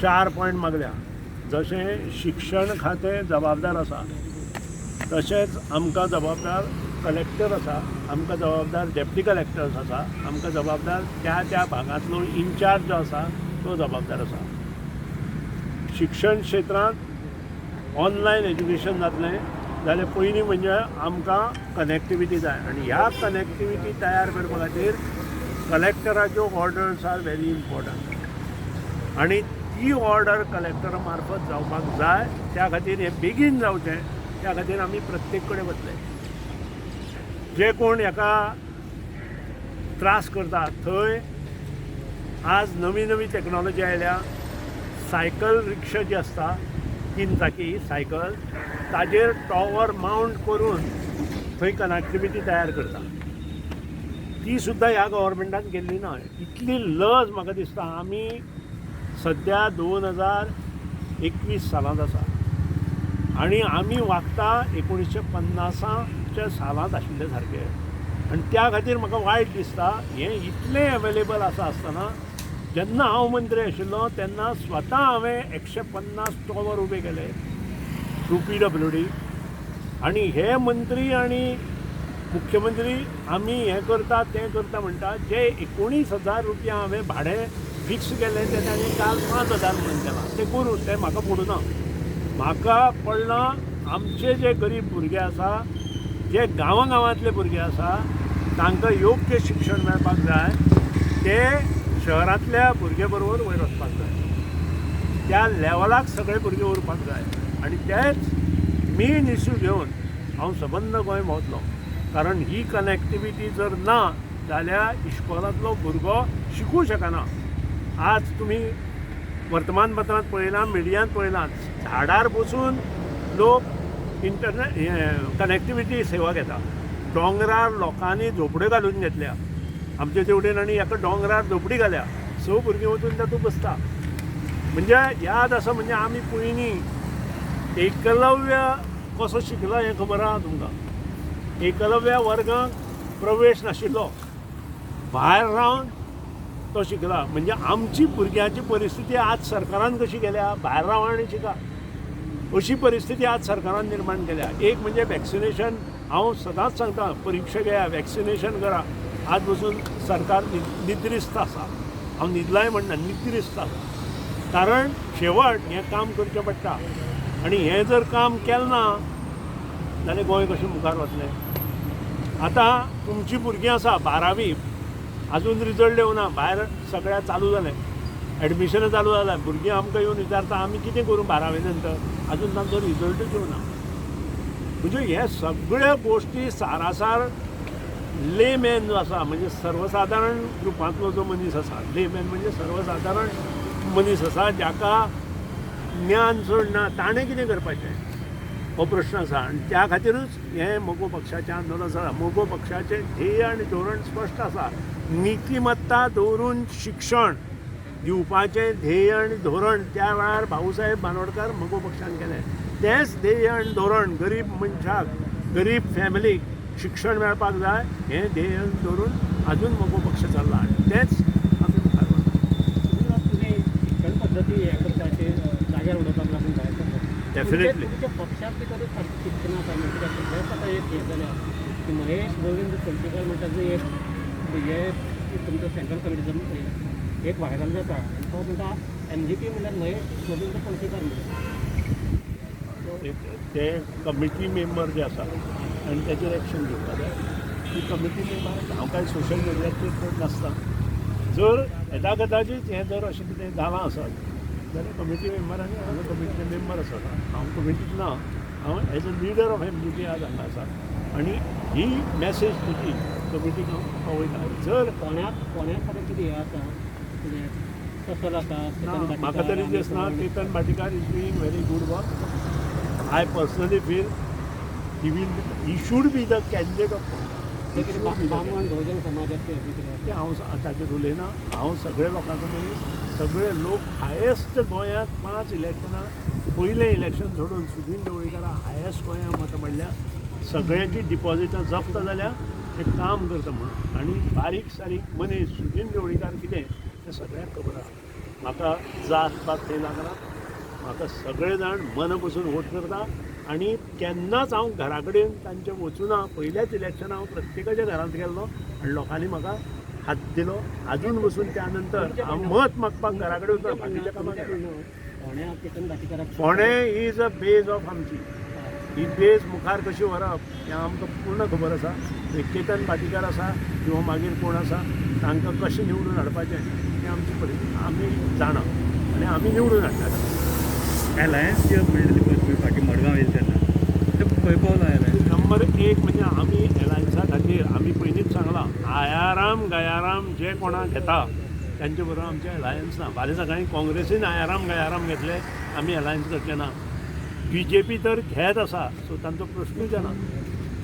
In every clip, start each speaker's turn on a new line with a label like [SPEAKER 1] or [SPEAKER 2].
[SPEAKER 1] चार पॉयंट मागल्या. जशें शिक्षण खातें जबाबदार आसा, तशेंच आमकां जबाबदार कलेक्टर आसा, आमकां जबाबदार डेप्टी कलेक्टर्स आसा, आमकां जबाबदार त्या त्या भागांतलो इन्चार्ज जो आसा तो जबाबदार आसा. शिक्षण क्षेत्रांत ऑनलायन एज्युकेशन जातलें जाल्यार पयलीं म्हणजे आमकां कनेक्टिविटी जाय आनी ह्या कनेक्टिविटी तयार करपा खातीर कलेक्टराच्यो ऑर्डर्स are very important आनी ती ऑर्डर कलेक्टरा मार्फत जावपाक जाय. त्या खातीर हें बेगीन जावचें, त्या खातीर आमी प्रत्येक कडेन वतले. जे कोण हेका त्रास करता थंय आज नवी नवी टॅक्नॉलॉजी आयल्या. सायकल रिक्षा जी आसता, तीन चाकी सायकल, ताजेर टॉवर मावंट करून थंय कनेक्टिविटी तयार करता. ती सुद्दां ह्या गव्हर्मेंटान केल्ली ना. इतली लज म्हाका दिसता. आमी सद्या 2021 सालांत आसा आनी आमी वागता 1950च्या सालांत आशिल्ले सारके आनी त्या खातीर म्हाका वायट दिसता. हें इतलें अवेलेबल आसा आसतना, जेन्ना हांव मंत्री आशिल्लो तेन्ना स्वता हांवें 150 टॉवर उबे केले थ्रू पीडब्ल्यूडी. आनी हे मंत्री आनी मुख्यमंत्री आमी हें करता, तें करता म्हणटा. जे 19,000 रुपया हांवें भाडें फिक्स केलें, तें ताणें काल 5,000 म्हणून केलां. तें करूं, तें म्हाका पडूं ना. म्हाका पडलां आमचे जे गरीब भुरगे आसा, जे गांवां गांवांतले भुरगे आसा, तांकां योग्य शिक्षण मेळपाक जाय. ते शहरांतल्या भुरग्या बरोबर वयर वचपाक जाय, त्या लेवलाक सगळे भुरगे उरपाक जाय. आनी तेच मेन इश्यू घेवन हांव सबंद गोंय भोंवतलो, कारण ही कनेक्टिविटी जर ना जाल्यार इश्कोलांतलो भुरगो शिकूं शकना. आज तुमी वर्तमानपत्रांत पळयलां, मिडियांत पळयलां, झाडार बसून लोक इंटरनेट हें कनेक्टिविटी सेवा घेता. दोंगरार लोकांनी झोपड्यो घालून घेतल्या. आमचे तेवटेन आनी एका दोंगरार झोपडी घाल्या, स भुरगीं वचून तातूंत बसता. म्हणजे याद आसा, म्हणजे आमी पयलीं एकलव्य कसो शिकला हें खबर आहा तुमकां. एकलव्य वर्गाक प्रवेश नाशिल्लो, भायर रावन तो शिकला. म्हणजे आमची भुरग्यांची परिस्थिती आज सरकारान कशी केल्या, भायर राव आनी शिका अशी परिस्थिती आज सरकारान निर्माण केल्या. एक म्हणजे वॅक्सिनेशन. हांव सदांच सांगता, परिक्षा घेया, वॅक्सिनेशन करा. आज बसून सरकार निद्रिस्त आसा. हांव न्हिदलाय म्हणना, निद्रिस्त आसा, कारण शेवट हें काम करचें पडटा आनी हें जर काम केलें ना जाल्यार गोंय कशें मुखार वतलें? आतां तुमचीं भुरगीं आसा बारावी, अजून रिजल्ट येवना. भायर सगळ्या चालू जालें, एडमिशनां चालू जालां. भुरगीं आमकां येवन विचारता, आमी कितें करूं बारावे नंतर? अजून तांचो रिजल्टूच येवना. म्हणजे हे सगळ्यो गोश्टी सारासार लेमॅन जो आसा, म्हणजे सर्वसाधारण ग्रुपांतलो जो मनीस आसा, लेमॅन म्हणजे सर्वसाधारण मनीस आसा जाका ज्ञान चड ना, ताणें कितें करपाचें हो प्रश्न आसा. आनी त्या खातीरूच हें मगो पक्षाचें आंदोलन आसा. मगो पक्षाचें ध्येय आनी धोरण स्पश्ट आसा. नितिमत्ता दवरून शिक्षण दिवपाचें ध्येय आनी धोरण त्या वेळार भाऊसाहेब बांदोडकर मगो पक्षान केलें. तेंच ध्येय आनी धोरण, गरीब मनशाक, गरीब फॅमिलीक शिक्षण मेळपाक जाय हें ध्येय दवरून अजून मगो पक्ष चल्ला आनी तेंच आमी मुखार व्हरता.
[SPEAKER 2] तुमी शिक्षण पद्दती हें करपाचेर जाग्यार उडोवपाक लागून भायर सरता.
[SPEAKER 1] Definitely.
[SPEAKER 2] तुमच्या पक्षाक भितरूच सारकें चिंतना आसा. म्हणजे कित्याक सद्याक आतां एक हें जाल्या की महेश गोविंद पणशीकर म्हणटा जो एक हे तुमचो सेंट्रल कमिटीचो एक व्हायरल जाता आनी तो म्हणटा एमजीपी म्हणल्यार महेश गोविंद पणशीकर म्हणटा.
[SPEAKER 1] ते कमिटी मेंबर जे आसा आनी ताचेर एक्शन घेवपाक जाय. ती कमिटी मेंबर, हांव कांय सोशल मिडियाचेर चड नासता. जर येदा कदाचीत हें जर अशें कितें जालां आसत जाल्यार कमिटी मेंबरांनी, हांगा कमिटीचे मेंबर आसात, हांव कमिटीत ना. हांव as a leader of MGP आज हांगा आसा आनी ही मॅसेज तुजी कमिटीक हांव पावयता जर
[SPEAKER 2] कोणाक कोणाक आतां कितें हें आसा, कितें कसल आसा?
[SPEAKER 1] ना, म्हाका तरी दिसना. Ketan Bhatikar is doing very good work. I personally feel he should be the candidate of
[SPEAKER 2] बामण बहुजन समाजाचे कितें?
[SPEAKER 1] ते हांव ताचेर उलयना. हांव सगळे लोकांचो मनीस. सगळे लोक हायेस्ट गोंयांत पांच इलेक्शनां, पयलें इलेक्शन सोडून, सुदीन ढवळीकारा हायेस्ट गोंयांत मतां पडल्या. सगळ्यांची डिपॉझिटां जप्त जाल्या. ते काम करता म्हणून आनी बारीक सारीक मनीस सुदीन ढवळीकार कितें तें सगळ्यांक खबर आसा. म्हाका जात पात थंय लागना, म्हाका सगळे जाण मना पसून वोट करता आनी केन्नाच हांव घरा कडेन तांचे वचूना. पयल्याच इलेक्शनाक हांव प्रत्येकाच्या घरांत गेल्लो आनी लोकांनी म्हाका हात दिलो. आजून बसून त्या नंतर हांव मत मागपाक घरा कडेन वचून बाकीच्या कामाक गेलो.
[SPEAKER 2] फोंड्या Ketan भाटीकाराक
[SPEAKER 1] Ponda is a base of आमची, ही बेज मुखार कशी व्हरप हें आमकां पूर्ण खबर आसा. केतन भाटीकार आसा किंवा मागीर कोण आसा तांकां कशें निवडून हाडपाचें तें आमची परिस्थिती आमी जाणा आनी आमी निवडून हाडटात.
[SPEAKER 3] एलायन्स जे म्हणलेली पळय तुमी फाटीं मडगांव येयले तेन्ना, ते खंय पावला एलायन्स?
[SPEAKER 1] नंबर एक म्हणजे आमी एलायन्सा खातीर आमी पयलींच सांगलां, आयाराम गयाराम जे कोणाक घेता तांचे बरोबर आमचें एलायन्स ना. फाल्यां सकाळीं काँग्रेसीन आयाराम गयाराम घेतले, आमी एलायन्स करचे ना. बी जे पी तर घेत आसा, सो तांचो प्रश्नूच येना.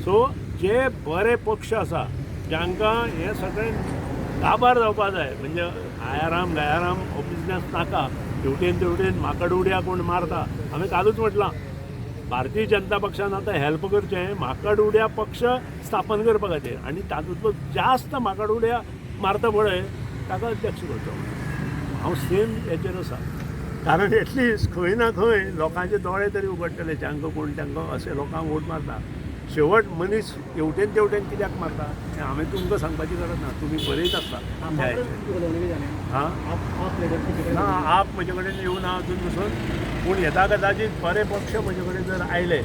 [SPEAKER 1] सो जे बरे पक्ष आसा जांकां हें सगळें काबार जावपा जाय, म्हणजे आयाराम गयाराम हो बिजनेस नाका, हेवटेन तेवटेन माकड उडया कोण मारता. हांवें कालूच म्हटलां, भारतीय जनता पक्षान आतां हेल्प करचें माकड उड्या पक्ष स्थापन करपा खातीर आनी तातूंतलो जास्त माकड उड्या मारता पळय ताका अध्यक्ष करचो. हांव सेम हेचेर आसा, कारण एटलिस्ट खंय ना खंय लोकांचे दोळे तरी उगडटले, जांकां कोण तांकां अशे लोकांक वोट मारता. शेवट मनीस हेवटेन तेवटेन कित्याक मारता हें हांवें तुमकां सांगपाची गरज ना, तुमी बरयत आसता त्या हेचेर.
[SPEAKER 2] उलोवणें बी जालें
[SPEAKER 1] हां,
[SPEAKER 2] आप लिडरशिपी
[SPEAKER 1] ना, आप म्हजे कडेन येवना अजून पसून, पूण येता कदाचीत बरे पक्ष म्हजे कडेन जर आयले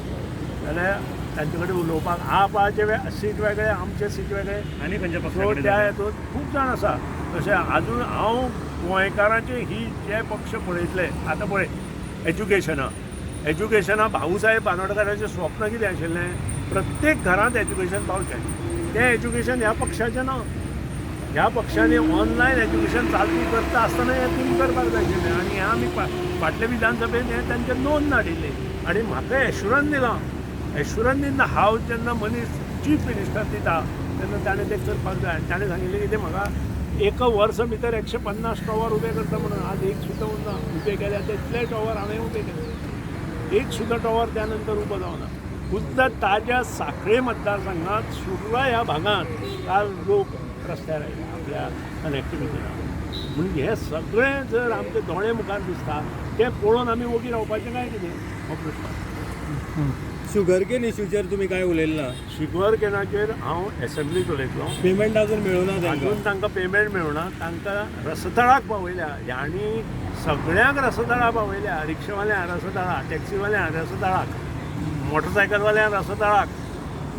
[SPEAKER 1] जाल्यार तांचे कडेन उलोवपाक. आपाचे सीट वेगळे, आमचे सीट वेगळे.
[SPEAKER 3] आनी खंयच्या
[SPEAKER 1] सो
[SPEAKER 3] पक्षा कडेन
[SPEAKER 1] त्या
[SPEAKER 3] जालें?
[SPEAKER 1] हेतून खूब जाण आसा. तशें आजून हांव गोंयकारांचे ही जे पक्ष पळयतले आतां पळय एज्युकेशना, एज्युकेशना भाऊसाहेब बानोडकाराचें स्वप्न कितें आशिल्लें, प्रत्येक घरांत एज्युकेशन पावचें. तें एज्युकेशन ह्या पक्षाचें ना. ह्या पक्षांनी ऑनलायन एज्युकेशन चालू करता आसतना हें तुमी करपाक जाय आशिल्लें आनी हें आमी फाटले विधानसभेन हें तांचें नोंद हाडिल्ली आनी म्हाका एश्युरन्स दिलां. एश्युरन्स दितना हांव जेन्ना मनीस चीफ मिनिस्टर दिता तेन्ना ताणें तें करपाक जाय. आनी ताणें सांगिल्लें कितें, म्हाका एका वर्सा भितर 150 टॉवर उबे करता म्हणून. आज एक सुद्दां उरना. उबे केल्या तितले टॉवर हांवें उबे केले, एक सुद्दां टॉवर त्या नंतर उबो जावना. खुद्द ताज्या साखळे मतदारसंघात सुर्ला ह्या भागांत काल लोक रस्त्यार आयले आपल्या कनेक्टिविटीना. म्हणजे हे सगळें जर आमच्या दोळे मुखार दिसता तें पळोवन आमी वोगी रावपाचें काय कितें हो प्रश्न.
[SPEAKER 4] शुगरकेन इश्यूचेर तुमी काय उलयलें ना?
[SPEAKER 1] शुगर कॅनाचेर हांव एसेंब्लीत उलयतलो.
[SPEAKER 4] पेमेंट अजून मेळूना तांकां.
[SPEAKER 1] अजून तांकां पेमेंट मेळना, तांकां रसतळाक पावयल्या आनी सगळ्यांक रसतळा पावयल्या. रिक्षावाल्यांक रसतळा, टॅक्सीवाल्यांक रसतळाक, मोटरसायकलवाल्यांक रसतळाक.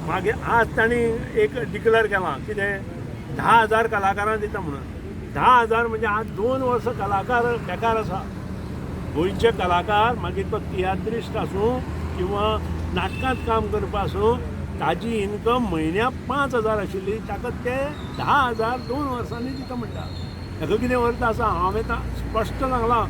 [SPEAKER 1] मागीर आज तांणी एक डिक्लेर केलां कितें, 10,000 कलाकारांक दिता म्हणून. 10,000 म्हणजे आज 2 वर्सां कलाकार बेकार आसा. गोंयचे कलाकार मागीर तो तियात्रिस्ट आसूं किंवा नाटकांत काम करपा आसूं, ताजी इन्कम म्हयन्याक 5,000 आशिल्ली, ताका ते 10,000 2 वर्सांनी दिता म्हणटा. हाका कितें अर्थ आसा? हांवें स्पश्ट सांगलां,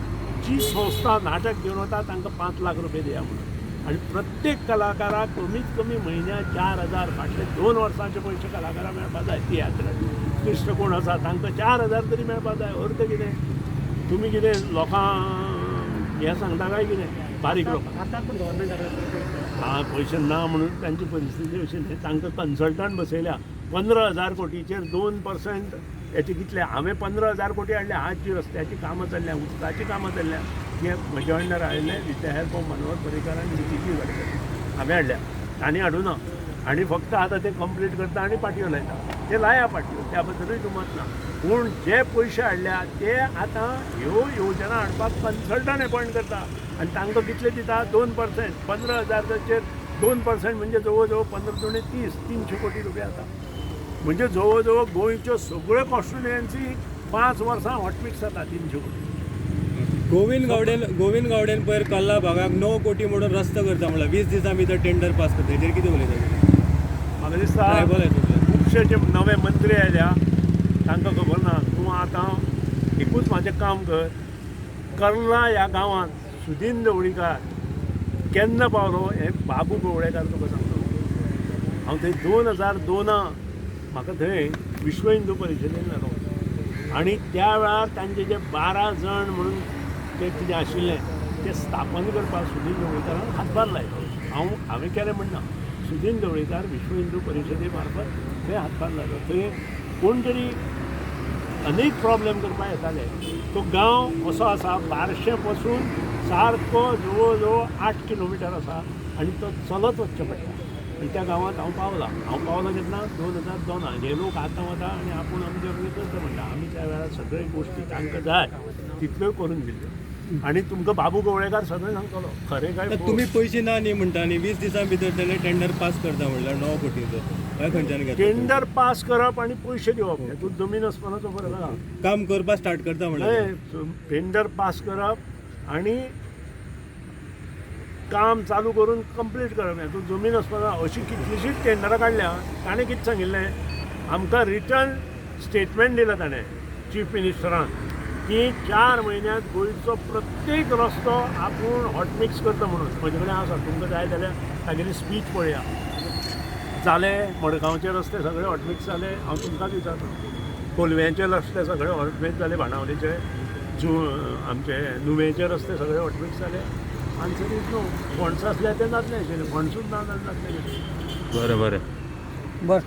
[SPEAKER 1] जी संस्था नाटक घेवन वता तांकां 5 लाख रुपया दिया म्हणून. आनी प्रत्येक कलाकाराक कमीत कमी म्हयन्याक 4,000 फाटले 2 वर्सांचे पयशे कलाकारांक मेळपाक जाय. तियात्रिस्ट कोण आसा तांकां 4,000 तरी मेळपाक जाय. अर्थ कितें? तुमी कितें लोकांक हें सांगता काय कितें बारीक लोकांक?
[SPEAKER 2] आतां पण गव्हर्मेंट
[SPEAKER 1] हा पयशे ना म्हणून तांची परिस्थिती अशी न्ही. तांकां कन्सल्टंट बसयल्या. 15,000 कोटीचेर 2% हेचे कितले? हांवें 15,000 कोटी हाडल्या. आज जी रस्त्याची कामां चल्ल्या, उदकाचीं कामां चल्ल्या, ते म्हज्या अंडर आयिल्ले with the help of Manohar Parrikar आनी नितीन गडकरी हांवें हाडल्या, तांणी हाडूना. आनी फक्त आतां ते कंप्लीट करता आनी पाटयो लायता. ते लाया पाटयो, त्या बद्दलूय दुमत ना. पूण जे पयशे हाडल्या ते आतां ह्यो योजना हाडपाक कन्सल्टंट एपॉयंट करता आनी तांकां कितले दिता? 2%. 15,000चेर 2% म्हणजे जवळ जवळ 15 दुणे 30, 300 कोटी रुपया जाता. म्हणजे जवळ जवळ गोंयच्यो सगळ्यो कॉन्स्टिट्युएन्सी 5 वर्सां हॉटमिक्स जाता 300 कोटी.
[SPEAKER 4] गोविंद गावडेन पयर कल्ला भागाक 9 कोटी म्हणून रस्तो करता म्हणला, 20 दिसां भितर टेंडर पास करता. हेजेर कितें उलयता?
[SPEAKER 1] म्हाका दिसता
[SPEAKER 4] ट्रायबल हेतूंतल्यान
[SPEAKER 1] खुबशे जे नवे मंत्री आयल्या तांकां खबर ना. तूं आतां एकूच म्हाजें काम कर, कर्ला ह्या गांवांत सुदीन ढवळीकार केन्ना पावलो हें बाबू गवळेकार तुका सांगता. हांव थंय 2002 म्हाका थंय विश्व हिंदू परिशदेन जालो आनी त्या वेळार तांचे जे 12 जाण म्हणून ते कितें आशिल्लें तें स्थापन करपाक सुदीन ढवळीकारान हातभार लायलो. हांवें केलें म्हणना, सुदीन ढवळीकार विश्व हिंदू परिशदे मार्फत थंय हातभार लायलो. थंय कोण तरी अनेक प्रॉब्लेम करपाक येताले. तो गांव असो आसा, बारशे पासून सारको जवळ जवळ 8 किलोमिटर आसा आनी तो चलत वचचें पडटा. आनी त्या गांवांत हांव पावलां. हांव पावलां केन्ना? 2002. हे लोक आतां वता आनी आपूण आमचे बरोबर करता म्हणटा. आमी त्या वेळार सगळे गोश्टी तांकां जाय तितल्यो करून दिल्ल्यो. आनी तुमकां बाबू गवळेकार सगळें सांगतलो खरें काय
[SPEAKER 4] आतां तुमी पयशे ना न्ही म्हणटा न्ही, 20 दिसां भितर तेणे टेंडर पास करता म्हणल्यार 9 कोटीचो, काय खंयच्यान घेता?
[SPEAKER 1] टेंडर पास करप आनी पयशे दिवप हेतून जमीन आसमानाचो फरक आसा.
[SPEAKER 4] काम करपाक स्टार्ट करता म्हणल्यार
[SPEAKER 1] न्हय, टेंडर पास करप आनी काम चालू करून कंप्लीट करप हेतून जमीन आसपाना. अशी कितलीशींच टेंडरां काडल्या. ताणें कितें सांगिल्लें आमकां, रिटर्न स्टेटमेंट दिलां ताणें चीफ मिनिस्टरान की 4 म्हयन्यांत गोंयचो प्रत्येक रस्तो आपूण हॉटमिक्स करता म्हणून. म्हजे कडेन आसा, तुमकां जाय जाल्यार तागेली स्पीच पळया. जाले मडगांवचे रस्ते सगळे हॉटमिक्स जाले? हांव तुमकांच विचारता, कोलव्यांचे रस्ते सगळे हॉटमिक्स जाले, बाणावलीचे, जू आमचे नुवेंचे रस्ते सगळे हॉटमिक्स जाले? Answer is no. फंड्स आसल्यार ते जातले आशिल्ले, फंड्सूच ना जाल्यार जातले कशे?
[SPEAKER 3] बरें बरें.
[SPEAKER 2] बस.